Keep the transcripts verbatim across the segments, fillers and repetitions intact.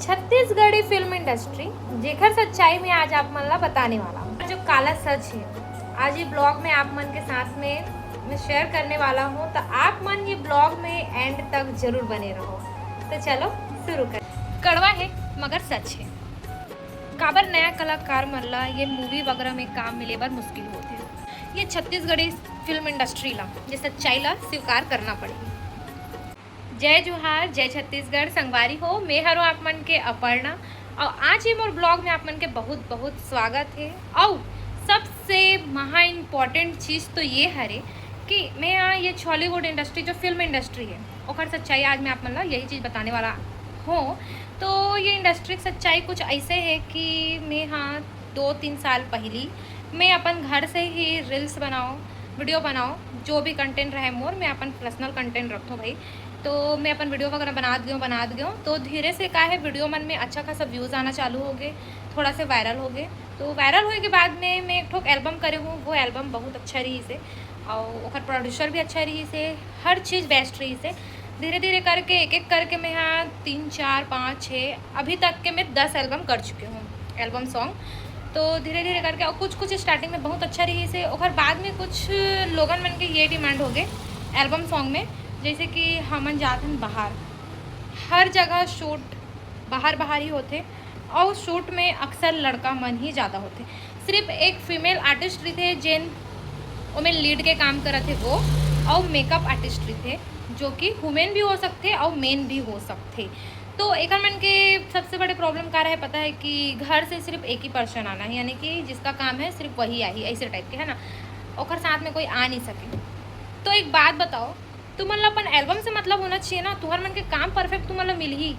Chhattisgarhi film industry, जेकर सच्चाई मैं आज आप मन ला बताने वाला हूँ। जो काला सच है, आज ये ब्लॉग में आप मन के साथ में मैं शेयर करने वाला हूँ, तो आप मन ये ब्लॉग में एंड तक जरूर बने रहो। तो चलो शुरू कर। कड़वा है मगर सच है। काबर नया कलाकार मन ला ये मूवी वगैरह में काम मिले बर मुश्किल होथे। ये छत्तीसगढ़ी फिल्म इंडस्ट्री ला ये सच्चाई ला स्वीकार करना पड़ही। जय जोहार, जय छत्तीसगढ़। संगवारी हो, मैं हरो आप मन के अपर्णा। और आज ये मोर ब्लॉग में आप मन के बहुत बहुत स्वागत है। और सबसे महा इम्पोर्टेंट चीज़ तो ये हरे कि मैं यहाँ ये छॉलीवुड इंडस्ट्री, जो फिल्म इंडस्ट्री है, ओकर सच्चाई आज मैं आप मन ला यही चीज़ बताने वाला हूँ। तो ये इंडस्ट्री की सच्चाई कुछ ऐसे है कि मैं यहाँ दो तीन साल पहली मैं अपन घर से ही रील्स बनाओ, वीडियो बनाओ, जो भी कंटेंट रहे मोर, मैं अपन पर्सनल कंटेंट रखथों भाई। तो मैं अपन वीडियो वगैरह बनात गयों, बनात गयों। तो धीरे से का है, वीडियो मन में अच्छा खासा व्यूज़ आना चालू हो गए, थोड़ा से वायरल हो गए। तो वायरल होए के बाद में मैं एक ठोक एल्बम करे हूँ, वो एल्बम बहुत अच्छा रही से, और ओकर प्रोड्यूसर भी अच्छा रही से, हर चीज़ बेस्ट रही से। धीरे धीरे करके, एक एक करके मैं यहाँ तीन, चार, पाँच, छः, अभी तक के मैं दस एल्बम कर चुकी हूँ, एल्बम सॉन्ग। तो धीरे धीरे करके, और कुछ कुछ स्टार्टिंग में बहुत अच्छा रही से, ओकर बाद में कुछ लोगन मन के ये डिमांड हो गए एल्बम सॉन्ग में, जैसे कि हमन जात हन बाहर, हर जगह शूट बाहर बाहर ही होथे, और शूट में अक्सर लड़का मन ही ज़्यादा होथे। सिर्फ एक फीमेल आर्टिस्ट रहिथे जेन ओमे लीड के काम करत हे वो, और मेकअप आर्टिस्ट रहिथे जो कि वुमेन भी हो सकथे और मेन भी हो सकथे। तो एकर मन के सबसे बड़े प्रॉब्लम का रहे पता है कि घर से सिर्फ एक ही पर्सन आना है, यानी कि जिसका काम है सिर्फ वही आही, ऐसे टाइप के है ना, ओकर साथ में कोई आ नहीं सके। तो एक बात बताओ, तुमन ला अपन एल्बम से मतलब होना चाहिए ना, तुहर मन के काम परफेक्ट तुमन ला मिलही।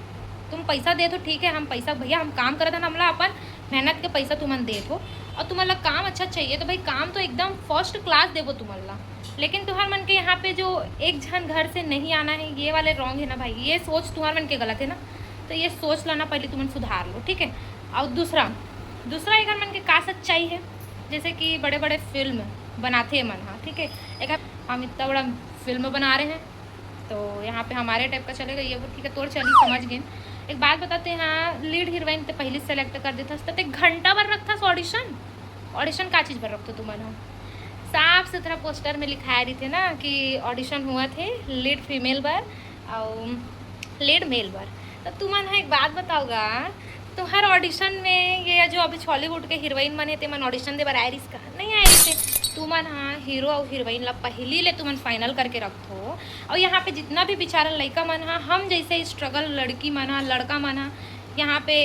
तुम पैसा देत हो, ठीक है, हम पैसा, भैया हम काम करत हन, हमला अपन मेहनत के पैसा तुमन देत हो, और तुमन ला काम अच्छा चाहिए तो भाई काम तो एकदम फर्स्ट क्लास देबो तुमन ला। लेकिन तुहर मन के यहाँ पे जो एक झन घर से नहीं आना है, ये वाले रॉन्ग है ना भाई, ये सोच तुहर मन के गलत है ना। तो ये सोच ला ना पहले तुमन सुधार लो, ठीक है। और दूसरा, दूसरा एकर मन के का सच्चाई है, जैसे कि बड़े बड़े फिल्म बनाथे मन हा, ठीक है, एक हम इतना बड़ा फिल्म बना रहे हैं तो यहाँ पे हमारे टाइप का चलेगा, ये वो ठीक है, तोर चली समझ गए। एक बात बताते हैं, हाँ, लीड हीरोइन ते पहले सेलेक्ट कर देथस तो ते घंटा भर रखथस ऑडिशन। ऑडिशन का चीज़ बर रखथो तुमन हो? साफ सुथरा पोस्टर में लिखाए रहिथे ना कि ऑडिशन हुआ थे लीड फीमेल बर और लीड मेल बर। तो तुमन ह एक बात बताओ गा, तुहर ऑडिशन में ये जो अभी छॉलीवुड के हीरोइन मन हे, तेमन ऑडिशन दे बर आए रिस का? नहीं आए रिस। तुमन हा हीरो और हीरोइन ला पहली ले तुमन फाइनल करके रखथो, और यहाँ पे जितना भी बेचारा लड़का मन हा, हम जैसे स्ट्रगल लड़की मन हा, लड़का मन हा, यहाँ पे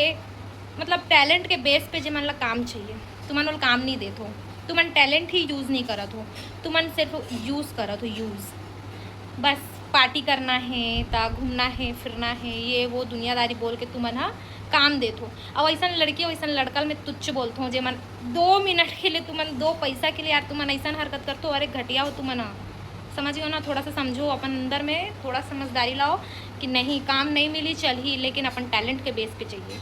मतलब टैलेंट के बेस पे जे मन ला काम चाहिए, तुमन ओला काम नहीं देत हो, तुमन टैलेंट ही यूज़ नहीं करत हो, तुमन सिर्फ यूज़ करत हो, यूज़। बस पार्टी करना है, ता घूमना है, फिरना है, ये वो दुनियादारी बोल के तुमन हा काम देत हो। और ऐसा लड़की, वैसा लड़का ल मैं तुच्छ बोलत हूँ, जेमन दो मिनट के लिए तुमन, दो पैसा के लिए यार तुमन ऐसा हरकत करत हो। अरे घटिया हो तुमन हा, समझ गए हो ना? थोड़ा सा समझो, अपन अंदर में थोड़ा समझदारी लाओ कि नहीं, काम नहीं मिली, चलही, लेकिन अपन टैलेंट के बेस पे चाहिए।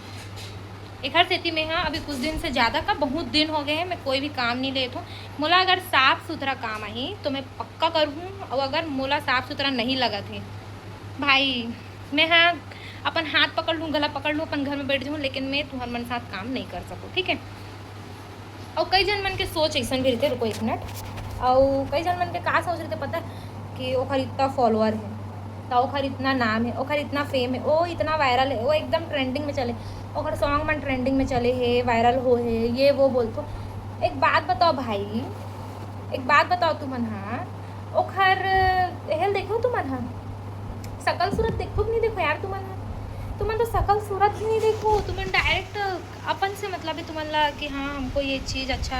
एखर सेती में हा अभी कुछ दिन से ज़्यादा का, बहुत दिन हो गए हैं, मैं कोई भी काम नहीं लेत हूँ। मोला अगर साफ सुथरा काम आही तो मैं पक्का करहूँ, और अगर मोला साफ सुथरा नहीं लगत है भाई, मैं हा अपन हाथ पकड़ लूँ, गला पकड़ लूँ, अपन घर में बैठ जाऊँ, लेकिन मैं तुहर मन साथ काम नहीं कर सकूँ, ठीक है। और कई झन मन के सोच ऐसन भी रहते, रुको एक मिनट, और कई झन मन के का सोच रहते पता है कि ओखर इतना फॉलोअर है, तो ओखर इतना नाम है, ओखर इतना फेम है, वो इतना वायरल है, वो एकदम ट्रेंडिंग में चले, ओखर सॉन्ग मन ट्रेंडिंग में चले है, वायरल हो है, ये वो बोलथो। एक बात बताओ भाई, एक बात बताओ तुमन हा, ओखर हेल देखो तुमन हा, सकल सूरत देखो कि नहीं देखो यार तुमन हा? तुमन तो सकल सूरत भी नहीं देखो, तुमन डायरेक्ट अपन से मतलब है तुमन ला कि हाँ हमको ये चीज़ अच्छा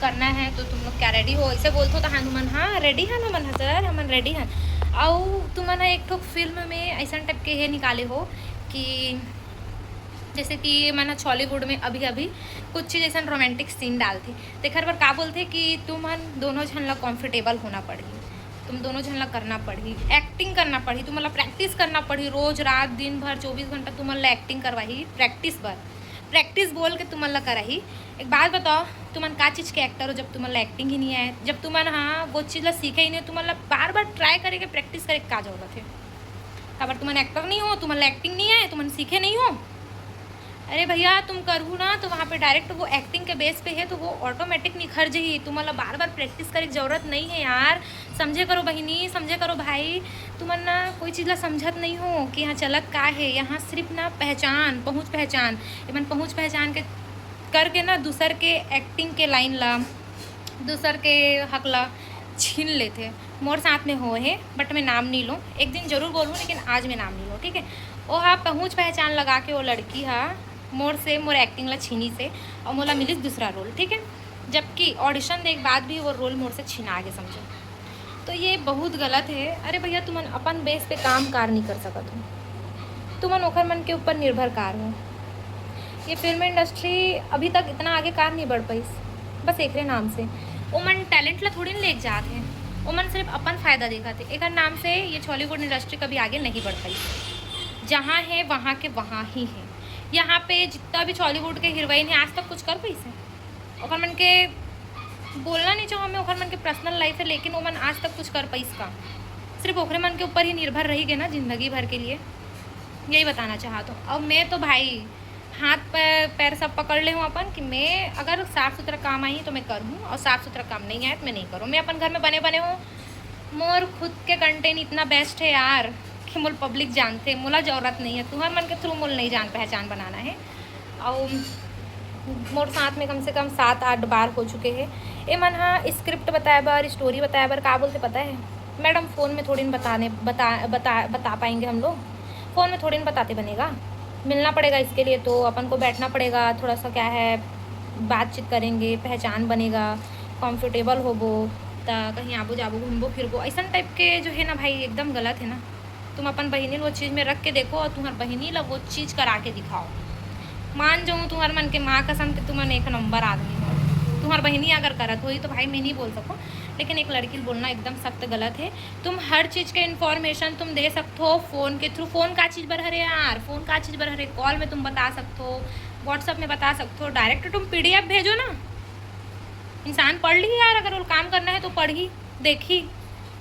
करना है तो तुम लोग क्या रेडी हो, ऐसे बोलते हो तो हाँ तुमन हाँ रेडी है ना, मन सर हमन रेडी हैं। और तुमन एक ठो फिल्म में ऐसा टाइप के ये निकाले हो कि जैसे कि मन छॉलीवुड में अभी अभी कुछ चीज़ ऐसा रोमांटिक सीन डालथे, तेखर बर का बोलथे कि तुमन दोनों झन ला कम्फर्टेबल होना पड़ही, तुम दोनों झन ला करना पड़ही, एक्टिंग करना पड़ही, तुमन ला प्रैक्टिस करना पड़ही, रोज रात दिन भर चौबीस घंटा तुमन ला एक्टिंग करवाही, प्रैक्टिस बर, प्रैक्टिस बोल के तुमन ला कराही। एक बात बताओ, तुमन का चीज़ के एक्टर हो जब तुमन ला एक्टिंग ही नहीं आए, जब तुमन हाँ वो चीज़ ला सीखे ही नहीं हो, तुमन ला बार बार ट्राई करे के, प्रैक्टिस करे के का जरूरत है? काबर तुमन एक्टर नहीं हो, तुमन ला एक्टिंग नहीं आए, तुमन सीखे नहीं हो, अरे भैया, तुम करहू ना तो वहाँ पे डायरेक्ट वो एक्टिंग के बेस पे है, तो वो ऑटोमेटिक निखर जही। तुमन ला बार बार प्रैक्टिस करे के जरूरत नहीं है यार। समझे करो बहिनी, समझे करो भाई, तुमन ना कोई चीज़ ला समझत नहीं हो कि यहाँ चलत का है। यहाँ सिर्फ ना पहचान, पहुँच पहचान, एमन पहुँच पहचान के करके ना दूसर के एक्टिंग के लाइन ला, दूसर के हक ला छीन लेथे। मोर साथ में होए हे, बट मैं नाम नहीं लूँ, एक दिन जरूर बोलूँ लेकिन आज मैं नाम नहीं लूँ, ठीक है। ओ हा पहुँच पहचान लगा के वो लड़की हा मोर से मोर एक्टिंग ला छीनिस हे और मोला मिलिस दूसरा रोल, ठीक है। जबकि ऑडिशन दे के बाद भी वो रोल मोर से छिना गे, समझो। तो ये बहुत गलत है। अरे भैया, तुमन अपन बेस पे काम कार नहीं कर सकत हो, तुमन ओखर मन के ऊपर निर्भर कार हो। ये फिल्म इंडस्ट्री अभी तक इतना आगे कार नहीं बढ़ पाइस, बस एकरे नाम से। ओमन टैलेंट ला थोड़ी ना लेके जात हे, ओमन सिर्फ अपन फायदा देखत हे। एकर नाम से ये छॉलीवुड इंडस्ट्री कभी आगे नहीं बढ़ पाई। जहाँ है वहाँ के वहाँ ही है। यहाँ पे जितना भी छॉलीवुड के हीरोइन है, आज तक कुछ कर पाइस है? ओखर मन के बोलना नहीं चाहूँ मैं, ओखर मन के पर्सनल लाइफ है, लेकिन ओमन आज तक कुछ कर पाइस का? सिर्फ ओखरे मन के ऊपर ही निर्भर रही गे ना जिंदगी भर के लिए, यही बताना चाहत हूँ। और मैं तो भाई हाथ पैर, पैर सब पकड़ ले हूँ अपन कि मैं अगर साफ सुथरा काम आई तो मैं करूँ, और साफ सुथरा काम नहीं आए तो मैं नहीं करूँ। मैं अपन घर में बने बने हूँ, मोर खुद के कंटेंट इतना बेस्ट है यार कि मोला पब्लिक जानथे, मोला जरूरत नहीं है, तुम्हार मन के थ्रू मोला नहीं जान पहचान बनाना है। और मोर साथ में कम से कम सात आठ बार हो चुके हैं। एमन हा स्क्रिप्ट बताए बर, स्टोरी बताए बर का बोलते पता है मैडम, फ़ोन में थोड़ी न बताने बता बता बता पाएंगे हम लोग, फ़ोन में थोड़ी न बताते बनेगा, मिलना पड़ेगा इसके लिए, तो अपन को बैठना पड़ेगा, थोड़ा सा क्या है, बातचीत करेंगे, पहचान बनेगा, कंफर्टेबल होबो, त कहीं आबो जाबो, घूमबो फिरबो, ऐसा टाइप के जो है ना भाई, एकदम गलत है ना। तुम अपन बहिनी ल वो चीज़ में रख के देखो और तुम्हार बहिनी ला वो चीज़ करा के दिखाओ। मान जाऊँ तुम्हार मन के माँ कसम के तुमन एक नंबर आदमी हो। तुम्हार बहिनी अगर करत होई तो भाई मैं नहीं बोल सकूँ, लेकिन एक लड़की ल बोलना एकदम सख्त गलत है। तुम हर चीज़ के इन्फॉर्मेशन तुम दे सकते हो फ़ोन के थ्रू। फ़ोन का चीज़ बर हरे यार, फ़ोन का चीज़ बर हरे, कॉल में तुम बता सकते हो, व्हाट्सएप में बता सकते हो, डायरेक्ट तुम पीडीएफ भेजो ना, इंसान पढ़ ली यार, अगर वो काम करना है तो पढ़ी, देखी।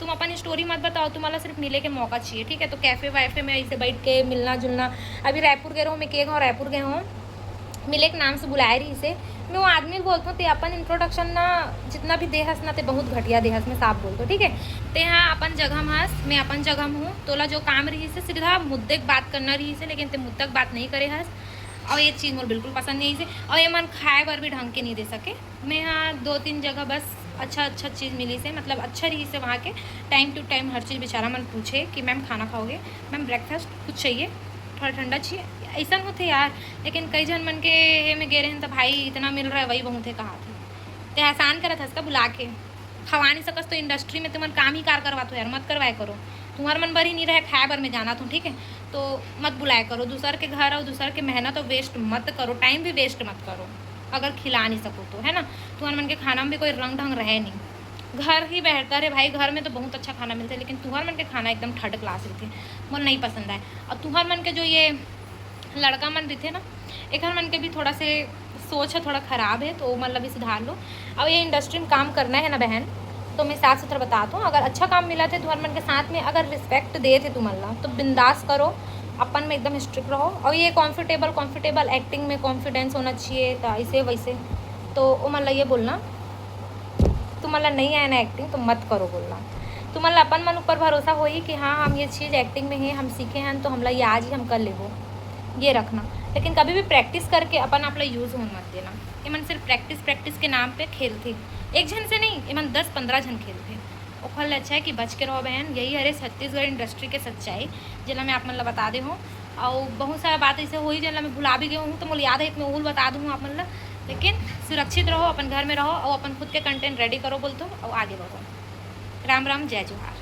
तुम अपन स्टोरी मत बताओ, तुम्हारा सिर्फ मिले के मौका चाहिए, ठीक है। तो कैफे वैफे में ऐसे बैठ के मिलना जुलना, अभी रायपुर गए रहो, मैं के गाँव रायपुर गए हूँ, मिले के नाम से बुलाए रही से। मैं वो आदमी ल बोलता हूँ, ते अपन इंट्रोडक्शन ना जितना भी देहस ना, ते बहुत घटिया देहस, मैं साफ बोलता हूँ, ठीक है। ते हाँ अपन जगह में हस, मैं अपन जगह में हूँ, तोला जो काम रही से सीधा मुद्दे के बात करना रही से, लेकिन ते मुद्दा के बात नहीं करे हस। और ये चीज़ मोर बिल्कुल पसंद नहीं से। और ये मन खाए बर भी ढंग के नहीं दे सके। मैं हाँ दो तीन जगह बस अच्छा अच्छा चीज़ मिली से, मतलब अच्छा रही से वहाँ के। टाइम टू टाइम हर चीज़ बेचारा मन पूछे कि मैम खाना खाओगे, मैम ब्रेकफास्ट कुछ चाहिए, थोड़ा ठंडा चाहिए, ऐसा होते यार। लेकिन कई जन मन के हे में गे रहे तो भाई इतना मिल रहा है, वही बहुत है कहा थे। ते एहसान करत हस का बुला के? खवा नहीं सकस तो इंडस्ट्री में तुमन काम ही कार करवात हो यार, मत करवाए करो। तुम्हार मन बर ही नहीं रहे, खाए बर में जाना था, ठीक है। तो मत बुलाए करो दूसर के घर और दूसर के मेहनत और वेस्ट मत करो, टाइम भी वेस्ट मत करो अगर खिला नहीं सको तो, है ना। तुम्हार मन के खाना में भी कोई रंग ढंग रहे नहीं। घर ही बेहतर है भाई, घर में तो बहुत अच्छा खाना मिलता है, लेकिन तुम्हार मन के खाना एकदम थर्ड क्लास रहते, मोला नहीं पसंद आए। और तुम्हार मन के जो ये लड़का मन रहिथे ना, एकर मन के भी थोड़ा से सोच है, थोड़ा खराब है, तो ओमन ला भी सुधार लो। और ये इंडस्ट्री में काम करना है ना बहन, तो मैं साफ सुथरा बतात हूँ, अगर अच्छा काम मिलत है तुम्हार मन के साथ में, अगर रिस्पेक्ट देत है तुमन ला, तो बिंदास करो, अपन में एकदम स्ट्रिक्ट रहो। और ये कॉम्फर्टेबल कॉम्फर्टेबल एक्टिंग में कॉन्फिडेंस होना चाहिए, तो ऐसे वैसे, तो ओमन ला ये बोलना, तुमन ला नहीं आए ना एक्टिंग तो मत करो बोलना। तुमन ला अपन मन ऊपर भरोसा होई कि हाँ, हम ये चीज़ एक्टिंग में है, हम सीखे हैं, तो हमला ये आज ही हम कर लेबो, ये रखना। लेकिन कभी भी प्रैक्टिस करके अपन आप ला यूज़ होन मत देना। एमन सिर्फ प्रैक्टिस प्रैक्टिस के नाम पे खेलथे, एक झन से नहीं, एमन दस पंद्रह झन खेलथे। ओखर ले अच्छा है कि बच के रहो बहन। यही हरे छत्तीसगढ़ इंडस्ट्री के सच्चाई, जेला मैं आप मन ला बता दे हूँ। और बहुत सारा बात ऐसे होई जेला मैं भुला भी गई हूँ, तो मोला याद है, मैं ओहू ला बता दूँ आप मन ला। लेकिन सुरक्षित रहो, अपन घर में रहो और अपन खुद के कंटेंट रेडी करो बोलतो और आगे बढ़ो। राम राम, जय जोहार।